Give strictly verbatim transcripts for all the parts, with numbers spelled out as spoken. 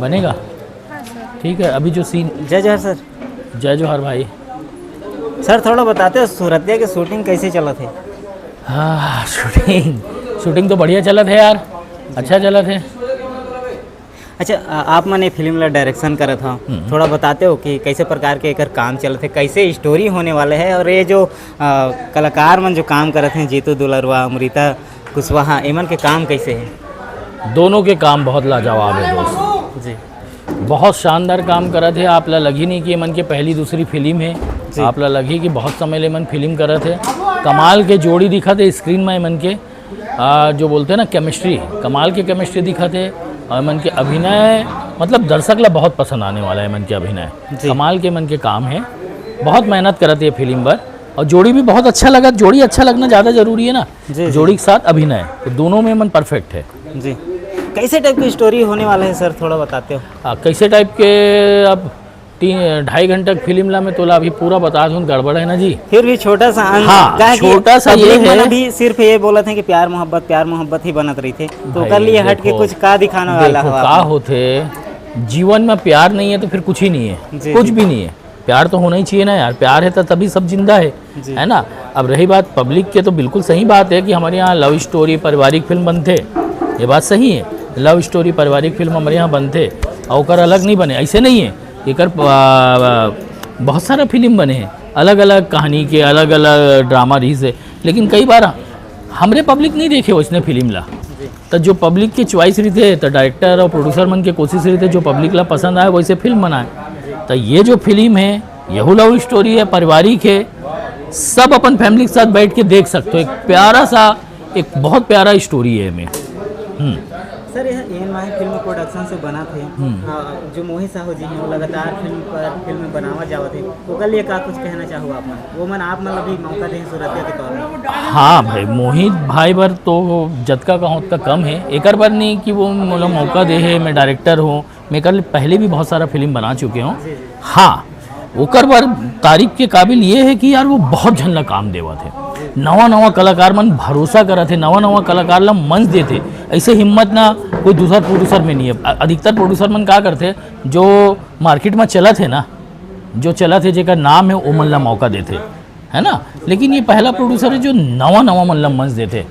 बनेगा। ठीक है, अभी जो सीन। जय जोहार सर। जय जोहार भाई। सर, थोड़ा बताते हो सूरतिया के शूटिंग कैसे चलत हे? हाँ, शूटिंग, शूटिंग तो बढ़िया चलत है यार, अच्छा चलत है। अच्छा, आ- आप मन ये फिल्म ला डायरेक्शन करत हो, हम्म। थोड़ा बताते हो कि कैसे प्रकार के एकर काम चलत है, कैसे स्टोरी होने वाले है, और ये जो आ, कलाकार मन जो काम करत हैं, जीतू दुलरवा, अमृता कुशवाहा, एमन के काम कैसे है? दोनों के काम बहुत लाजवाब है दोस्त। जी। बहुत शानदार काम करत हे। आप ला लगही नहीं कि एमन के पहली दूसरी फिल्म है। जी। आप ला लगही कि बहुत समय ले एमन फिल्म करत हे। कमाल के जोड़ी दिखत हे स्क्रीन में एमन के। आ, जो बोलते हैं ना, केमिस्ट्री, कमाल के केमिस्ट्री दिखत हे। और एमन के अभिनय, मतलब, दर्शक ला बहुत पसंद आने वाला है एमन के अभिनय। जी। कमाल के एमन के काम है, बहुत मेहनत करत हे फिल्म बर। और जोड़ी भी बहुत अच्छा लगा। जोड़ी अच्छा लगना ज़्यादा जरूरी है ना। जी, जी। जोड़ी के साथ अभिनय, तो दोनों में एमन परफेक्ट है। जी। कैसे टाइप की स्टोरी होने वाला है सर, थोड़ा बताते हो? हाँ, कैसे टाइप के? अब तीन ढाई घंटा के फिल्म ला मैं तोला अभी पूरा बता दूँ, गड़बड़ है ना जी। फिर भी छोटा सा अंश, हाँ, काहे कि छोटा सा ये पब्लिक मन है। अभी सिर्फ ये बोलत हैं कि प्यार मोहब्बत, प्यार मोहब्बत ही बनत रही थे, तो भाई, ओकर लिए हट के देखो, कुछ का दिखाने वाला देखो, हो का आप? होथे, जीवन में प्यार नहीं है तो फिर कुछ ही नहीं है, जी, कुछ जी। भी नहीं है। प्यार तो होना ही चाहिए ना यार, प्यार है तो तभी सब जिंदा है, जी। है ना? अब रही बात पब्लिक के, तो बिल्कुल सही बात है कि हमारे यहाँ लव स्टोरी, पारिवारिक फिल्म बनते, ये बात सही है, लव स्टोरी, पारिवारिक फिल्म हमारे यहाँ बनते, और ओकर अलग नहीं बने, ऐसे नहीं है। एकर, आ, बहुत सारा फिल्म बने हैं, अलग अलग कहानी के, अलग अलग ड्रामा रहीस है, लेकिन कई बार हमरे पब्लिक नहीं देखे वैसने फिल्म ला। जी। तो जो पब्लिक के चॉइस रहिथे, तो डायरेक्टर और प्रोड्यूसर मन के कोशिश रहिथे, जो पब्लिक ला पसंद आए, वैसे फिल्म बनाए। तो ये जो फिल्म है, यहू लव स्टोरी है, पारिवारिक है, सब अपन फैमिली के साथ बैठ के देख सकते हो। एक प्यारा सा, एक बहुत प्यारा स्टोरी है एमे। हम्म। सर, यह एन माही फिल्म प्रोडक्शन से बना थे, हम्म। अ, जो मोहित साहू जी हैं, वो लगातार फिल्म पर फिल्म बनावा जावत है, ओकर लिए का कुछ कहना चाहू आप मन? वो मन आप मन ला भी मौका दें सूरतिया के तौर में। हाँ भाई, मोहित भाई बर तो जतका कहूँ ओतका कम है। एकर बर नहीं कि वो मोला मौका दे है, मैं डायरेक्टर हूँ, मैं एकर ले पहले भी बहुत सारा फिल्म बना चुके हूँ। जी, जी। हाँ, ओकर बर तारीफ के काबिल ये है कि यार, वो बहुत झन ला काम देवत है। नवा नवा कलाकार मन भरोसा करत है, नवा नवा कलाकार ला मंच देते। ऐसे हिम्मत ना कोई दूसर प्रोड्यूसर में नहीं है। अ-, अधिकतर प्रोड्यूसर मन का करते, जो मार्केट में चलत है ना, जो चलत है, जेकर नाम है, ओमन ला मौका देथे, है ना? लेकिन ये पहला प्रोड्यूसर है जो नवा नवा मन ला मंच देथे,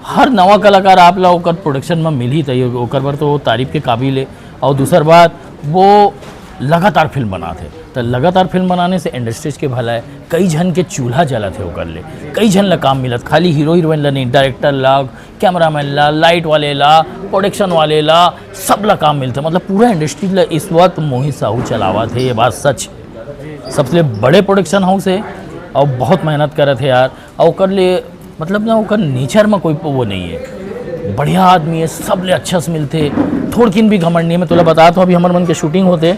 हर नवा कलाकार आप ला ओकर प्रोडक्शन में मिलही, त ये ओकर बर तो तारीफ के काबिल है। और दूसर बात, वो लगातार फिल्म बनाथे, तो लगातार फिल्म बनाने से इंडस्ट्रीज के भला है। कई झन के चूल्हा जलत है ओकर ले, कई झन ला काम मिलत, खाली हीरो हीरोइन ला नहीं, डायरेक्टर ला, कैमरामैन ला, लाइट वाले ला, प्रोडक्शन वाले ला, सब ला काम मिलथे। मतलब, पूरा इंडस्ट्री ला इस वक्त मोहित साहू चलावत है, ये बात सच। सबसे बड़े प्रोडक्शन हाउस है और बहुत मेहनत करत है यार। और ओकर ले, मतलब ना, ओकर नेचर में कोई वो नहीं है, बढ़िया आदमी है, सब ले अच्छा से मिलथे, थोड़किन भी घमंड नहीं है। मैं तोला बतात हूँ, अभी हमर मन के शूटिंग होथे,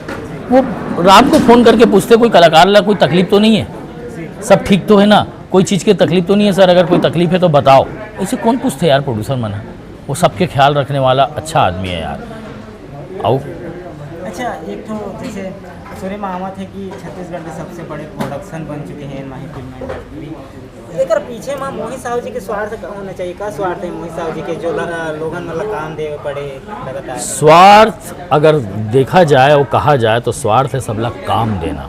वो रात को फोन करके पूछथे, कोई कलाकार ला कोई तकलीफ तो नहीं है, सब ठीक तो है ना, कोई चीज़ की तकलीफ तो नहीं है सर, अगर कोई तकलीफ है तो बताओ। ऐसे कौन पूछथे यार प्रोड्यूसर मन है? वो सबके ख्याल रखने वाला अच्छा आदमी है यार। आओ। अच्छा, एक ठो जैसे सुने में आवत है कि छत्तीसगढ़ के सबसे बड़े प्रोडक्शन बन चुके हैं माही फिल्म इंडस्ट्री, एकर पीछे में मोहित साहू जी के स्वार्थ का होना चाहिए, का स्वार्थ है मोहित साहू जी के, जो ल-, लोगन मतलब काम देवे पड़े लगातार? स्वार्थ अगर देखा जाए और कहा जाए, तो स्वार्थ है सबला काम देना।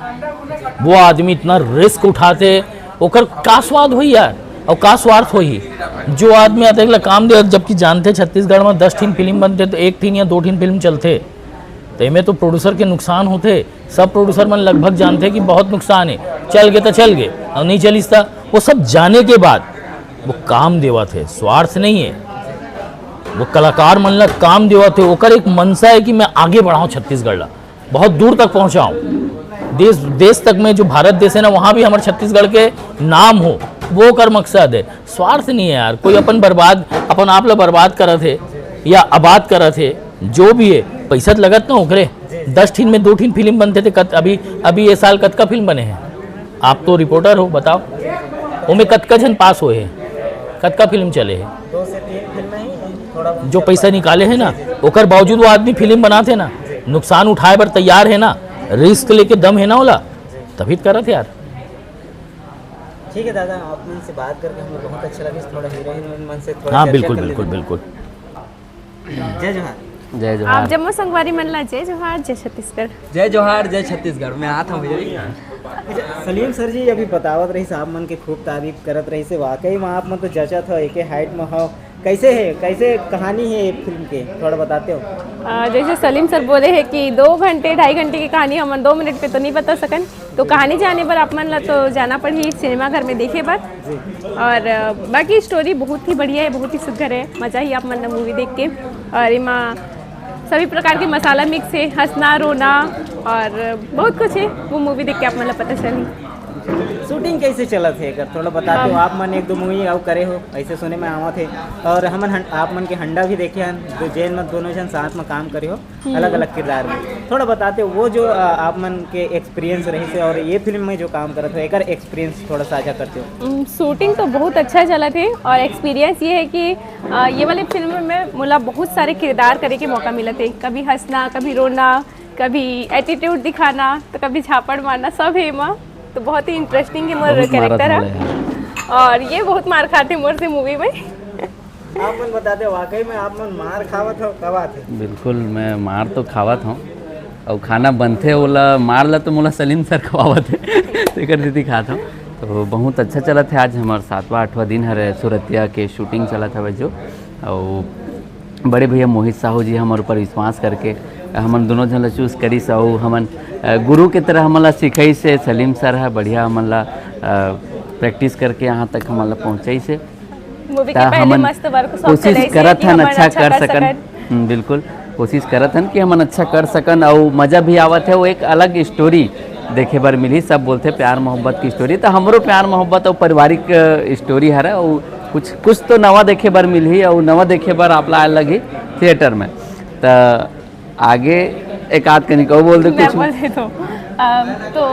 वो आदमी इतना रिस्क उठाथे, ओकर का स्वाद होही यार, और का स्वार्थ होही? जो आदमी आथे, अगला काम दे, जबकि जानथे छत्तीसगढ़ में दस ठिन फिल्म बनथे, तो एक ठिन या दो ठिन फिल्म चलथे, तो एमे तो प्रोड्यूसर के नुकसान होथे। सब प्रोड्यूसर मन लगभग जानथे कि बहुत नुकसान है, चल गे तो चल गे, और नहीं चलिस त, वो सब जाने के बाद वो काम देवत है, स्वार्थ नहीं है। वो कलाकार मन ला काम देवत है, ओकर एक मंशा है कि मैं आगे बढ़ाऊँ छत्तीसगढ़ ला, बहुत दूर तक पहुँचाऊँ, देश, देश तक में, जो भारत देश है ना, वहाँ भी हमर छत्तीसगढ़ के नाम हो, वो ओकर मकसद है। स्वार्थ नहीं है यार, कोई अपन बर्बाद, अपन आप ला बर्बाद करत है या आबाद करत है, जो भी है, पैसा तो लगत ना ओकरे। दस ठिन में दो ठिन फिल्म बनथे, तो कत-, अभी, अभी ये साल कतका फिल्म बने हैं? आप तो रिपोर्टर हो, बताओ, ओमे कतका झन पास होए हैं, कतका फिल्म चले हैं? दो से तीन फिल्म ही, थोड़ा बहुत जो पैसा निकाले है ना, ओकर बावजूद वो आदमी फिल्म बनाथे ना, नुकसान उठाए बर तैयार है ना, रिस्क लेके दम है ना ओला, तभी तो करत है यार। ठीक है दादा, आप मन से बात करके हमें बहुत अच्छा लगे। थोड़ा हीरो हीरोइन मन से थोड़ा हाँ, चर्चा बिल्कुल, कर बिल्कुल, लेते हैं। बिल्कुल। जय जोहार। जय आप जोहार। जम्मो संगवारी मन ला जय जोहार, जय छत्तीसगढ़। जय जोहार, जय छत्तीसगढ़। मैं आत हूँ भैया। अच्छा, सलीम सर जी अभी बतावत रहिस, आप मन के खूब तारीफ करत रहिस, वाकई में आप मन तो जचत हो, एके हाइट में हो। कैसे है, कैसे कहानी है ये फिल्म के, थोड़ा बताते हो? अ, जैसे सलीम सर बोले हैं कि दो घंटे, ढाई घंटे की कहानी हमन दो मिनट में तो नहीं बता सकन, तो कहानी जाने बर आप मन ला तो जाना पड़ही सिनेमा घर में देखे बर। जी। और, अ, बाकी स्टोरी बहुत ही बढ़िया है, बहुत ही सुघर है, मजा ही आप मन ला मूवी देख के। और एमा सभी प्रकार के मसाला मिक्स है, हंसना, रोना और बहुत कुछ है, वो मूवी देख के आप मन ला पता चलही। शूटिंग कैसे चलत है, अगर थोड़ा बताते हो? हम आप मन एक दो मूवी अउ करे हो, ऐसे सुने में आवत है, और हमन हन-, आप मन के हंडा भी देखे हन, जो जेन में दोनों जन साथ में काम करे हो, हम्म। अलग-अलग किरदार में। थोड़ा बताते हो, वो जो, अ, आप मन के एक्सपीरियंस रहिस हे और ये फिल्म में जो काम करत हो, एकर एक्सपीरियंस थोड़ा साझा करते हो? हम्म, शूटिंग तो बहुत अच्छा चलत हे और एक्सपीरियंस ये है कि, अ, ये वाली फिल्म में मोला बहुत सारे किरदार करे के मौका मिलत हे, कभी हंसना, कभी रोना, कभी एटीट्यूड दिखाना, तो कभी झापड़ मारना, सब हे एमा। तो बहुत ही इंटरेस्टिंग है मोर बहुत मारत कैरेक्टर है। वाले हैं। और ये बहुत मार खाते मोर से मूवी में। आप मन बताते हो, वाकई में आप मन मार खावत हो, का बात है? बिल्कुल, मैं मार तो खावत हूँ, और खाना बनथे ओला, मार ला तो मोला सलीम सर खवावत है, तेकर सेती खात हूँ। तो बहुत अच्छा चलत है, आज हमार सातवां आठवां दिन हरे, सुरतिया के शूटिंग चलत हवे जो, और बड़े भैया मोहित साहू जी हमर ऊपर विश्वास करके हमन दोनों झन ला चूज करिस, अउ हमन, अ, गुरु के तरह हमन ला सिखाइस हे। सलीम सर ह बढ़िया हमन ला, अ, प्रैक्टिस करके यहाँ तक हमन ला पहुँचाइस हे। मूवी त के पहले हमन मस्त वर्कशॉप कोशिश चलाइस हे करत कि हन हमन अच्छा अच्छा कर कर सकन। सकन। हम्म, बिल्कुल, कोशिश करत हन कि हमन अच्छा कर सकन, अउ मजा भी आवत है। वो एक अलग स्टोरी देखे बर मिलही, सब बोलथे प्यार मोहब्बत की स्टोरी, तो हमरो प्यार मोहब्बत अउ पारिवारिक, अ, स्टोरी हरे, अउ कुछ, कुछ तो नवा देखे बर मिलही, अउ नवा देखे बर आप ला आए लगही थिएटर में। त आगे एक आध कनिक अउ बोल दे मैं कुछ। बोल देता हूँ। अम, तो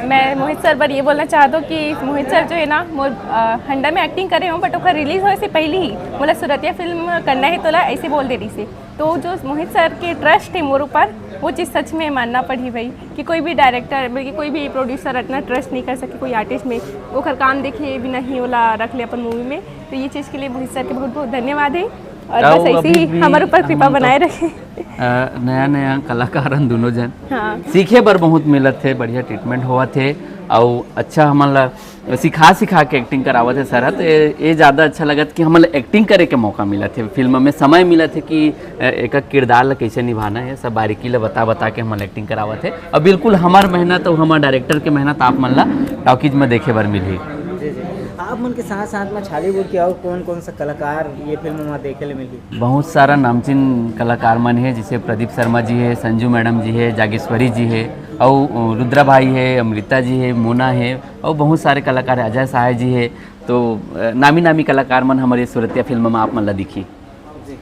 मैं मोहित सर पर ये बोलना चाहता हूँ कि मोहित सर जो है ना, मोर, अ, हंडा में एक्टिंग करे हूँ, बट ओकर रिलीज होए से पहले ही मोला सुरतिया फिल्म करना है तोला, ऐसे बोल दे रही से। तो जो मोहित सर के ट्रस्ट है मोर ऊपर, वो चीज़ सच में मानना पड़ी भाई, कि कोई भी डायरेक्टर, बल्कि कोई भी प्रोड्यूसर इतना ट्रस्ट नहीं कर सके कोई आर्टिस्ट में, ओकर काम देखे बिना ही ओला रख ले अपन मूवी में। तो ये चीज़ के लिए मोहित सर के बहुत बहुत धन्यवाद है। और अउ बस ऐसे अभी ही भी हमारे ऊपर कृपा हम तो बनाए रखें। अ, नया नया कलाकार हन दोनों जन। हाँ। सीखे बर बहुत मिलत हे, बढ़िया ट्रीटमेंट होवत हे, अउ अच्छा हमन ला सिखा सिखा के एक्टिंग करावत हे सर ह। तो ये, ये ज़्यादा अच्छा लगत कि हमन ला एक्टिंग करे के मौका मिलत हे, फिल्म में समय मिलत हे कि, अ, एक किरदार ला कैसे निभाना है, सब बारीकी ला बता बता के हमन ला एक्टिंग करावत हे। और बिल्कुल हमार मेहनत और हमार डायरेक्टर के मेहनत आप मन ला टॉकीज में देखे बर मिलही। जी, जी। आप मन के साथ साथ में छालीवुड के और कौन कौन सा कलाकार ये फिल्म में देखे ले मिलही? बहुत सारा नामचीन कलाकार मन हे, जैसे प्रदीप शर्मा जी हे, संजू मैडम जी हे, जागेश्वरी जी हे, अउ रुद्रा भाई हे, अमृता जी हे, मोना हे, अउ बहुत सारे कलाकार हे, अजय सहाय जी हे। तो, अ, नामी नामी कलाकार मन हमर ये सुरतिया फिल्म में आप मन ला दिखही। जी।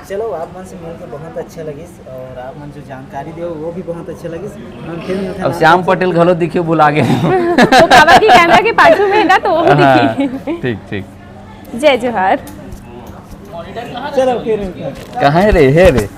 चलो, आप मन से मिलके बहुत अच्छा लगिस और आप मन जो जानकारी दे वो भी बहुत अच्छा लगिस। हम फिर मिलते अब हैं श्याम आपसे। पटेल घलो दिखियो, भुला गए। वो काबर की कैमरा के पाछू में है ना, तो वो भी हाँ, दिखी। ठीक, ठीक। जय जोहार। चलो, फिर मिलते हैं। कहाँ है रे, है रे?